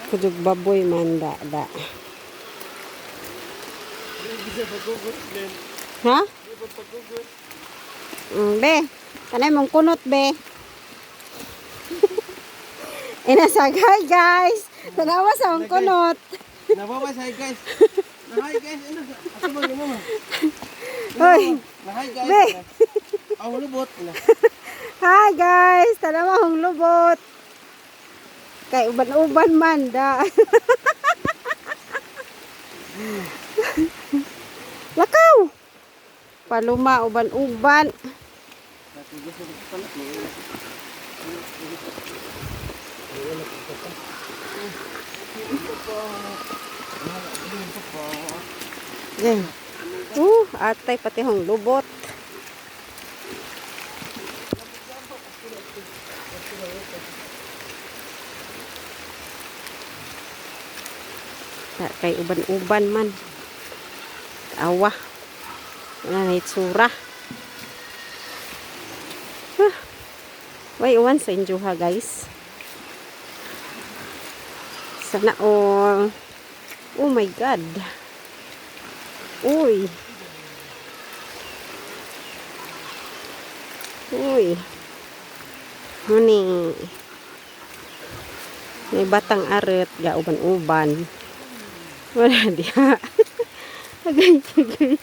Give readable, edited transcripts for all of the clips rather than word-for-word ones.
Kudog baboy man da da. Ha? Be. Kanay mong kunot, be. Inasag, hi guys. Tanawa sa mong kunot. Nababas, hi guys. Hi guys. Ano? Ako ba yung mama? Hoy. Hi guys. Be. Ang lubot. Hi guys, tanawa hong lubot. Kay uban-uban man da. Lakaw. Paluma uban-uban. Yan. Atay pati hong lubot. Ta kay uban-uban man. Awa. Wala na itsura. Huh. Way uwan sa injuha, guys. Sana all. Oh my God. Uy. Uy. Muni. May batang aret ga uban-uban. Wala diha. Agay, agay.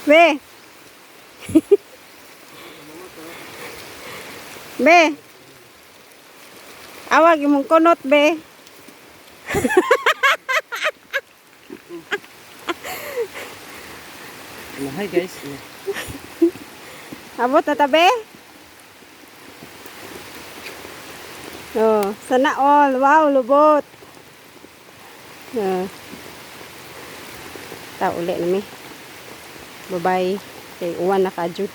Be. Be. Awag imong kunot, be. Hi guys. Abot na ta, be. Oh, sana all. Wow, lubot. Oh. Ta uli na mi. Bye-bye. Kay uwan na kadyo.